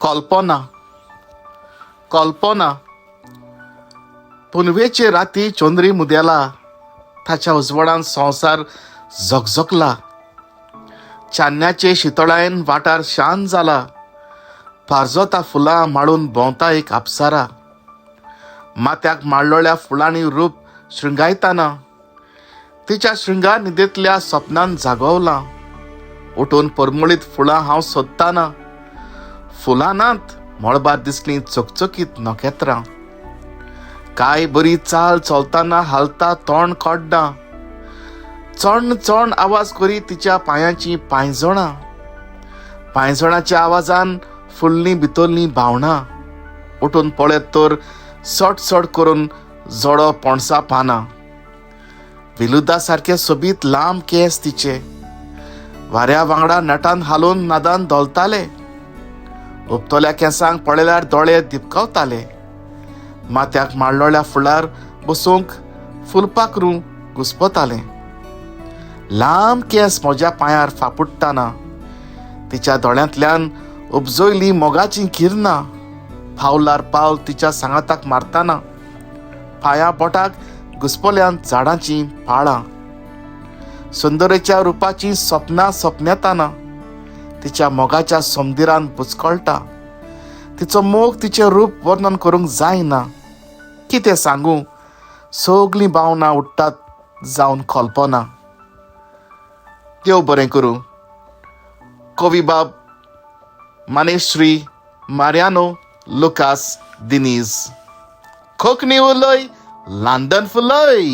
कल्पना कल्पना पुनवेचे राती चंद्री मुदेला ताच्या उजवाडान संवसार झगझगला. चान्न्याचे शितोळायेन वाठार शांत जाला. पारजता फुलां माळून भोंवता एक अप्सरा. माथ्याक माळलोळ्या फुलांनी रूप शृंगायताना तिच्या शृंगार न्हिदेंतल्या सपनान जागवलां. उठून परमळीत फुलां हांव सोदताना फुलां नात, मळबार दिसलीं चकचकीत नखेत्रां. काय बरी चाल चलतना हालता तोंड कड्डां, चण चण आवाज करी तिच्या पांयाचीं पांयजणां. पांयजणाच्या आवाजान फुडलीं भितरलीं भावणां. उठून पळयत तर सट सट करून जोडो पणसा पानां. विलुदा सारके सोबीत लांब केंस तिचे वाऱ्या वांगडा नटान हालून नादान धोलताले. उबतल्या केंसांक पळयल्यार दोळे दिपकावताले. माथ्याक माळलोळ्या फुलार बसूंक फुलपाखरूं घुस्पतालें. लांब केंस म्हज्या पांयार फापुडटाना तिच्या दोळ्यांतल्यान उपजयलीं मोगाचीं किरणां. पावलार पावल तिच्या सांगाताक मारताना पांया बोटाक घुसपल्यान झाडांचीं पाळां. सुंदरेच्या रुपाचीं सपनां सपनेताना तिच्या मोगाच्या समदिरान बुचकळटा. तिचो मोग तिचें रूप वर्णन करूंक जायना. कितें सांगूं, सगलीं भावनां उडटात जावन कल्पना. देव बरें करूं. कवी बाब मानेश्री मार्यानो लुकास दिनीज. कोंकणी उलय, लंडन फुलय.